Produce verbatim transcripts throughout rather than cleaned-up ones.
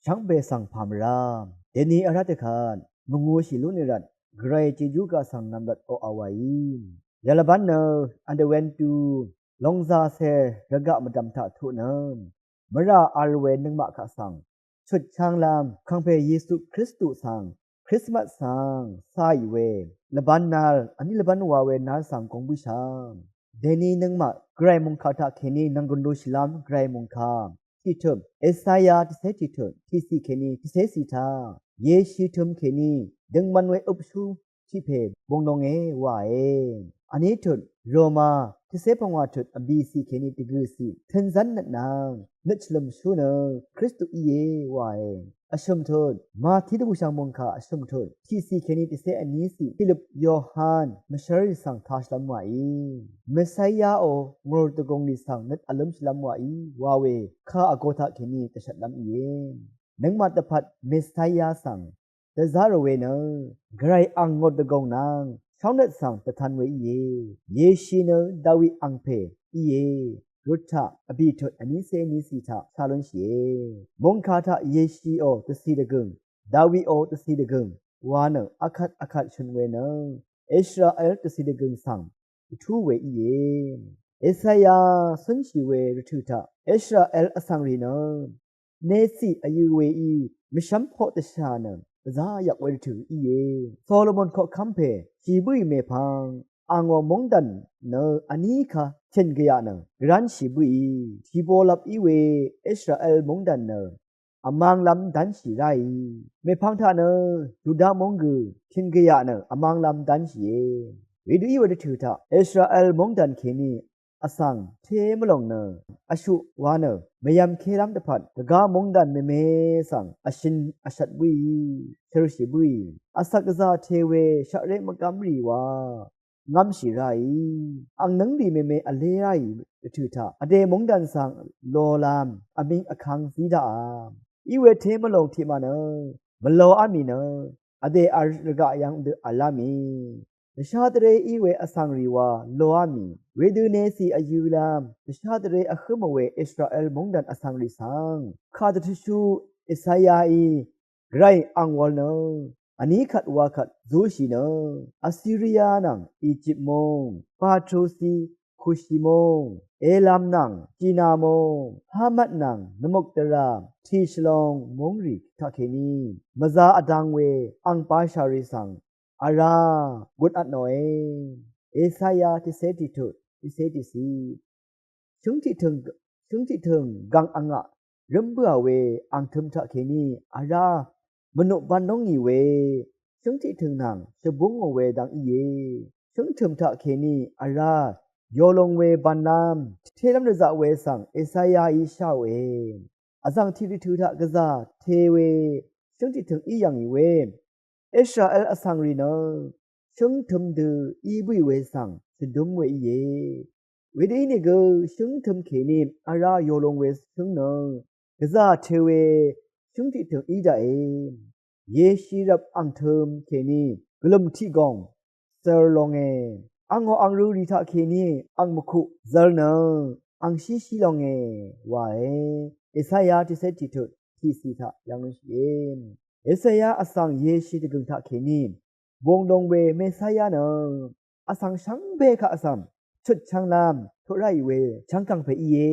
shvngbe svng pà mvrá. Deni vrá dvkvt mvngūshì lúnì rvt Gvray jejú gaq svng nv̀mlat oq vwàí. Yalvbán nø vdvwvntu longzàcè rvgaq mvdv̀m taq tuq nø mvrà vl we nøngmaq kaq svng chutchánglv́m kàngpè Yesu Kristu svng Krismas svng càì we lvbán nal, vní lvbán wa we nal svng gong bǿshà. Deni nøngmaq Gvray mòngkà taq kèní nv̀nggùn lushìlv́m Gvray mòngkà tiqtut, Esaya tiqcé tiqtut tiqciq kèní tiqcéciq taq Yeshi tø̄m kèní døngman we øpshú tiq pè bung longe wae. Vní tut Roma tiqcé pvngwà tut vbìciq kèní dvgø̀ciq tø̄nzv́n nøt nvng nøt shvlø̀mshú nø Kristu íe wae. Vshø̀m tut Mati dvbùshv̀ng mòngkà vshø̀m tut tiqciq kèní tiqcé vníciq Pilip Yohan mvshv́rrì svng tashìlv́m wàí. Messiaò ngòr dvgùng nì svng nøt vlǿmshìlv́m wàí wa we kà vgo taq kèní dvshvtlv́m íe. Nøngmaq dvpvt Messiah svng dvzá rò we nø Gvray ang ngòt dvgòng nvng shóngnøt svng dvtan we íe. Yeshi nø Dawi angpè íe. Rut taq vbì tut vnícé vníciq taq shá lúnshìe. Mòngkà taq Yeshiò dvcì dvgø̀ng, Dawiò dvcì dvgø̀ng wa nø akvt akvt shø̀n we nø Israel dvcì dvgø̀ng svng vtú we íe. Esaya cúnshì we rvtø̀ taq Israel vsvng rì nø necì vyø̄ weí mvshv́mpoq dvshà nø gvzá yvk we rvtø̀ íe. Solomon koqkv́m pè shì bǿì mèpvng angò móngdàn nø vní ka tìn gvyaq nø gvránshì bǿì shìbolvp í we Israel móngdàn nø vmvnglv́m dv́nshì ráì. Mèpvng taq nø Yuda móng gø tìn gvyaq nø vmvnglv́m dv́nshìe. Wedø í we dvtø̀ taq Israel móngdàn kèní vsvng té mvlòng nø vshuq wa nø mvyv̀mkélv́m dvpvt dvgá móngdàn mème svng vshøn vshvt bǿì shørshì bǿì vsvk gvzà te we shaqré mvgv́mrì wa ngv́mshì ráì. Ang nǿngrì mème vlé ráì dvtø̀ taq vdè móngdàn svng lolv́m vming vkvng zí daqà. Iwe té mvlòng tiqmaq nø mvloá mì nø vdè vl rvgaq yv́ng dø v̀lá mì dvshá dvré í we vsvng rì wa loá mì. Wedø necì vyø̄lv́m dvshá dvré vhǿmò we Israel móngdàn vsvng rì svng kà dvtøshú Esayaí Gvray ang wul nø vní kvt wa kvt zúshì nø Assyria nvng Egypt móng, Patrusi, Kushi móng, Elam nvng China móng, Hamat nvng nvmukdvra tì shvlong móngrì taqkèní mvzā vdang we ang pashà rì svng vrá gùn vtnòe. Esaya tiqcé tiqtut tiqcé tiqciq. Shǿng tiqtø̀ng, shǿng tiqtø̀ng gv̀ng angaq rǿm bǿà we angtø̄m taqkèní vrá mvnuq bv̄n lóngì we shǿng tiqtø̀ng nvng shvbúng ngò we dvng íe. Shǿngtø̀m taqkèní vrá yolung we bv̄nlv́m télv́m dvzaq we svng Esayaí sháòe. Vzv̀ng tiqdvtø̄ taq gvzà te we shǿng tiqtø̀ng í yv̀ngì we Israel vsvng rì nø shǿngtø̄m dø í bǿì we svng shvdúm we íe. Wedø ínìgø shǿngtø̄m kèní vrá yolung we shǿng nø gvzà te we shǿng tiqtø̀ng í daqe. Yeshi rvp angtø̄m kèní gvlø̀m tiqgòng zvr longe. Angò angrø̄ rì taqkèní ang mvkuq zvr nø ang shíshí longe wae. Esaya tiqcé tiqtut tiqciq taq yv̀ng lúnshìe. Esaya vsvng Yeshi dvgø̀ng taqkèní bung long we Mesaya nø vsvng shvngbe kaq vsvng chutchvnglv́m tuq ráì we chvngkv̀ng pè íe.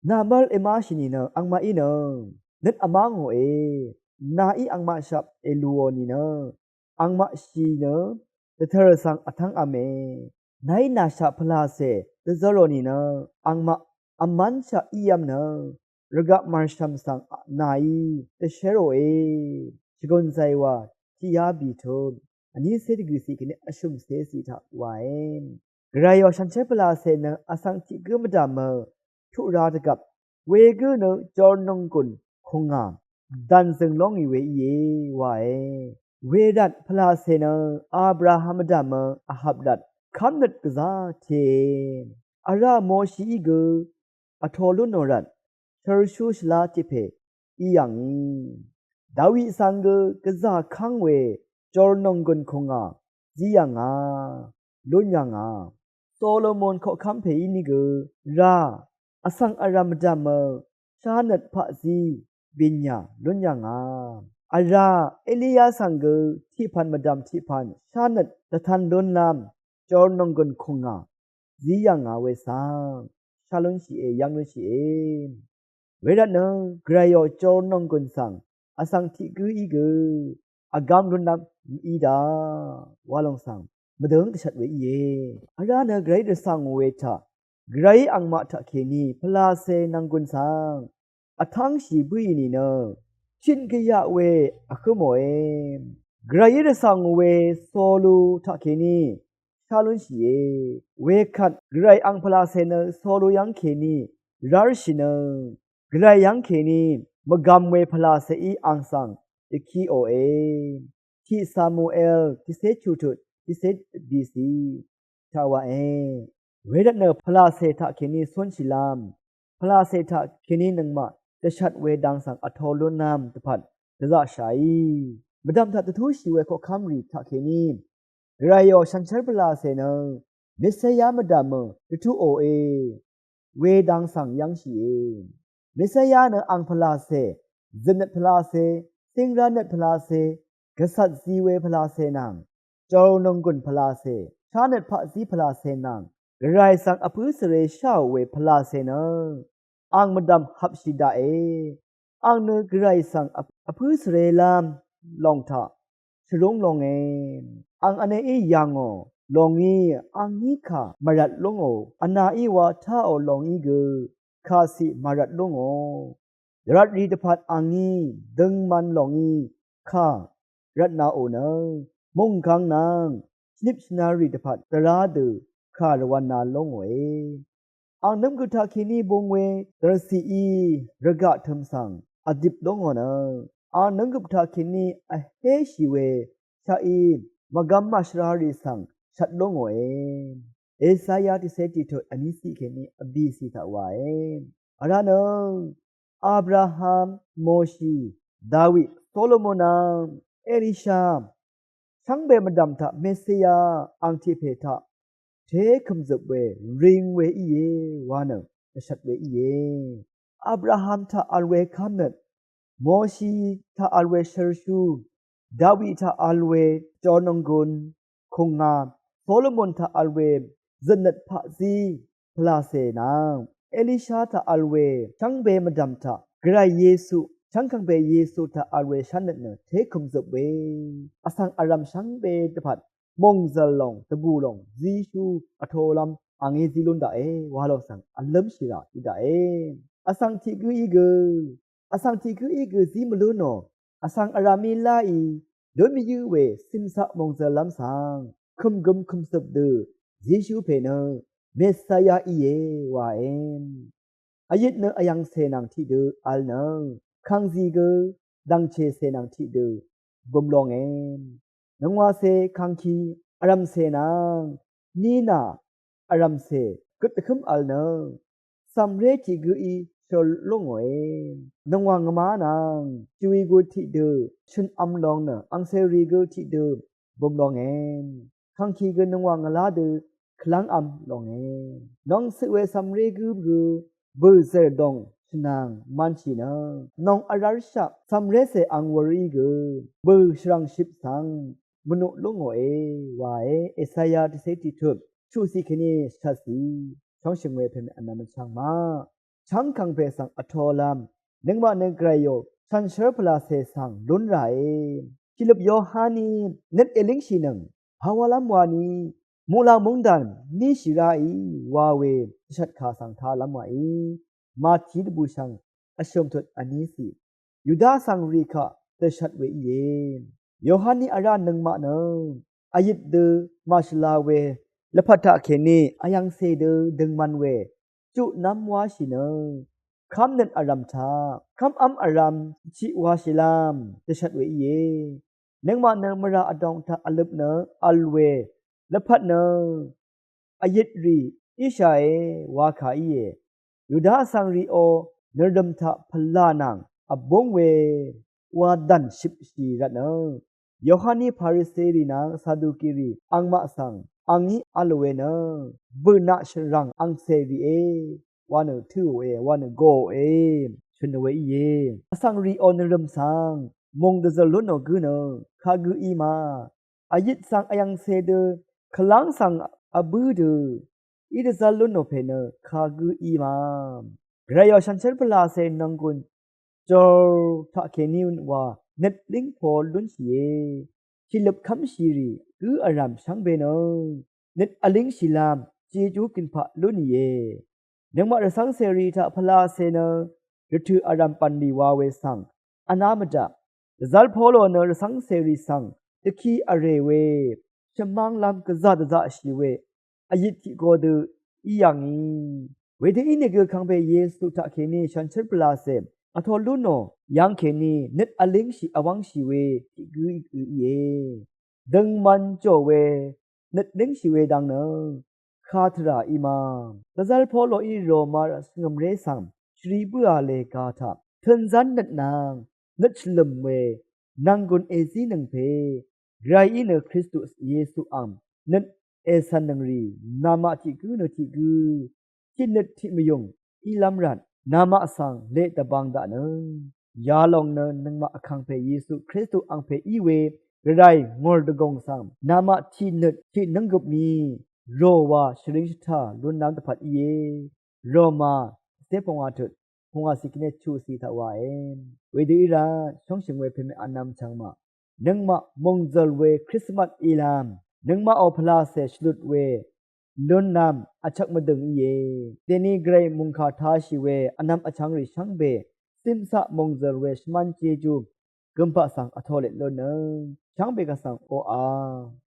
Nà mv́l èmáshì nìnø angmaqí nø nøt vmá ngòe. Nàí angmaqshaq èlùò nìnø angmaqshì nø dvtø̀r svng vtv́ngv̄me. Nàí nàshaq pvlàcè dvzv̄rò nìnø angmaq vmv́nshaq ív̄m nø rvgaq màrshv̀m svng nàí dvshéròe. Shvgùn zàìwà tiqyá bìtut vnícé dvgø̀ciq kèní vshø̀mcéciq taq wàe. Gvrayò shànshér pvlàcè nø vsvng tiq gǿ mvdv̀mø tuq ra dvgvp wegǿ nø jor nònggùn kùngà dv̀nzø̀ng lóngì we íe wae. Wervt pvlàcè nø Abraham mvdv̀mø vhvp rvt kv́mnøt gvzá tee. Vrá Moshií gø vtō lúnò rvt shørshú shvlá tiq pè í yà ngì. Dawi svng gø gvzà kv́ng we jor nònggùn kùngà zí yà ngà, lún yà ngà. Solomon koqkv́m pè ínìgø rá vsvng vrv̀m mvdv̀mø shánøt paqzí bìnyà lún yà ngà. Vrá Eliya svng gø tiqpv̀n mvdv̀m tiqpv̀n shánøt dvtv̄n lúnlv́m jor nònggùn kùngà zí yà ngà we svng shá lúnshìe, yv́ng lúnshìe. Wervtnø Gvrayò jor nònggùn svng vsvng tiq gǿí gø vgám lúnlv́m mv-í daq wa lòng svng mvdø̀ng dvshvt we íe. Vrá nø Gvrayí dvsvng we taq, Gvrayí angmaq taqkèní pvlacè nònggùn svng vtv́ngshì bǿì nìnø tiq gvyaq we vhǿmòe. Gvrayí dvsvng we Solu taqkèní shá lúnshìe. Wekvt Gvray ang pvlacè nø Solu yv́ng kèní rv́rshìnøng, Gvray yv́ng kèní mvgvm we pvlacèí ang svng dvkiqòe. Tiq Samuel tiqcé chuqtut tiqcé bìcì taq wàe. Wervtnø pvlacè taqkèní cúnshìlv́m, pvlacè taqkèní nøngmaq dvshvt we dang svng vtō lúnlv́m dvpvt dvzaqshàí. Mvdv̀m taq dvtúshì we koqkv́mrì taqkèní Gvrayò shànshér pvlacè nø Mesaya mvdv̀mø dvtúòe. We dang svng yv́ngshìe. Mesaya nø ang pvlacè, zø̀tnøt pvlacè, cíngránøt pvlacè, gvcvt zi we pvlacè nvng, jor nònggùn pvlacè, shánøt paqzí pvlacè nvng, Gvray svng vpǿ svre sháò we pvlacè nø ang mvdv̀m hvpshì daqe. Ang nø Gvray svng vp- vpǿ svrelv́m lòng taq shvrúng longe. Ang vneí yv̀ngò lòngí angí kà mvrvt lúngò. Vnaí wa táò lòngí gø kàciq màrvt lúngò. Rvtrì dvpvt angí døngman lòngí kà rvtnaò nø mònggvng nvng shvnip shvnarì dvpvt dvrá dø kà rvwv̄na lóngòe. Ang nǿm gø taqkèní bung we dvrciqí rvgaq tø̀m svng vdip lóngò nø ang nǿm gø taqkèní vhéshì we shaqí mvgvm màshvrarì svng shvt lóngòe. Esaya tiqcé tiqtut vní ciq kèní vbìcì taq wàe. Vrá nø Abraham, Moshi, Dawi, Solomon nvng Elisha shvngbe mvdv̀m taq Messiah ang tiq pè taq té kø̀mzøp we ring we íe wa nø dvshvt we íe. Abraham taq vl we kv́mnøt, Moshi taq vl we shvrshú, Dawi taq vl we jònònggun kùngà, Solomon taq vl we zø̀tnøt paqzí pvlacè nvng Elisha taq vl we shvngbe mvdv̀m taq Gvray Yesu, shvngkvngbe Yesu taq vl we shvnøt nø té kø̀mzøp we vsvng vrv̀m shvngbe dvpvt mòngzø̀l lòng dvbù lòng zíshú vtolv́m angí zí lún daqe wa lòng svng vlǿmshì rà í daqe. Vsvng tiq gǿí gø vsvng tiq gǿí gø zí mvlú nò vsvng vrv̀mí láì dún mvyǿ we cìmcaq mòngzø̀lv́m svng kø̀mgøm kø̀mcøp dø zíshú pè nø Messiah íe wae. Vyit nø vyv̀ngcè nvng tiqdø vl nø kàngzì gø dv̀ngchècè nvng tiqdø bøm longe. Nvngwàcè kàngkì vrv̀mcè nvng nínà vrv̀mcè gøt dvkǿm vl nø cv̀mré tiq gǿí shøl lúngòe. Nvngwà ngvmá nvng shvwi gø tiqdø shø̀n vm long nø angcèrì gø tiqdø bøm longe. Kàngkì gø nvngwà ngvlá dø kvlv́ng vm longe. Nong cøq we cv̀mré gǿ gø bø̀ zèr dòng shvnàng manshì nø nong vrv́rshaq cv̀mrécè ang wurí gø bø̀ shvrv̀ngship svng mvnuq lúngòe wae. Esaya tiqcé tiqtut chuqciq kèní shvtcì shóngshø̀ng we pèmè vnvm vchvng maq chv́ng kàngpè svng vtolv́m nøngmaq nø Gvrayò shànshér pvlacè svng lún ràe. Shìløp Yohaní nøt èlíngshìnøng pàwalv́m wani muqlàng mungdàn níshì ráì wa we dvshvtkà svng talv́m wàí. Mati dvbùshv̀ng vshø̀m tut vní cì Yuda vsvng rì kaq dvshvt we íe. Yohaní vrá nøngmaq nø vyit dø màshvla we lvpat taqkèní vyv̀ngcè dø døngman we juqnv́m wáshì nø kv́mnøt vrv̀m taq kv́mv́m vrv̀m chiq washìlv́m dvshvt we íe. Nøngmaq nø mvrà vdòng taq vløp nø vl we lvpat nø vyit rì íshàe wakà íe. Yuda vsvng rìò nvrø̀m taq pvlà nvng vbúng we wa dv̀n shøpshì rvtnø Yohaní Pariserì nvng Sadukirì angmaq svng angí vl we nø bø̀naq shvrv̀ng angcè rìe wa nø tøòe wa nø goòe. chø̀n we íe. Vsvng rìò nvrø̀m svng mòng dvzv̀r lúnò gǿ nø kagǿ í ma. Vyit svng vyv̀ngcè dø, kvlv́ng svng vbǿ dø, í dvzv́r lúnò pè nø kagǿ í ma. Gvrayò shànshér pvlacè nònggùn jor taqkèní wa nøt língpo lúnshìe. Shìløp kv́mshìrì gǿ vrv̀m shvngbe nø nøt vlíngshìlv́m jejú gønpaq lúnìe. Nøngmaq rvcv́ngcèrì taq pvlacè nø rvtø̀ vrv̀m bv̀nlì wa we svng vná mvdaq. Dvzv́r Polo nø rvcv́ngcèrì svng dvki vrè we shvmv́nglv́m gvzà dvzaqshì we vyit tiq go dø í yà ngì. Wedø ínìgø kangpe Yesu taqkèní shànshér pvlacè vtō lúnò yv́ngkèní nøt vlíngshì vwv́ngshì we tiq gǿ í íe. Døngman jò we nøt língshì we dang nø kà tvrà í ma. Dvzv́r Poloí Roma rvt shvngø̀mré svng shvri bǿà lèga taq tø̄nzán nøt nvng nøt shvlø̀m we nv̀nggùn èzínøng pè Gvrayí nø Kristu Yesu ang nøt ècv̀nnøng rì namaq tiq gǿ nø tiq gǿ tiq nøt tiq mvyùng ílv́m rvt namaq svng leq dvbang daq nø yalòng nø nøngmaq vkàngpè Yesu Kristu angpè í we Gvray ngòr dvgòng svng namaq tiq nøt tiq nǿnggøp mì rò wa shvring shvtà lúnlv́m dvpvt íe. Roma vcé pungwà tut pungwà cì kèní chuqcì taq wàe. Wedø í rvt shóngshø̀ng we pèmè vnvm chvng maq nøngmaq mòngzø̀l we Krismas ìlv́m nøngmaqò pvlacè shvlut we lúnlv́m vchvk mvdø̀ng íe. Dèni Gvray mòngkà tāshì we vnvm vchvngrì shvngbe cimcaq mòngzø̀l we shvmán jejú gønpaq svng vtōlèt lúnnøng shvngbe kvsvng oqà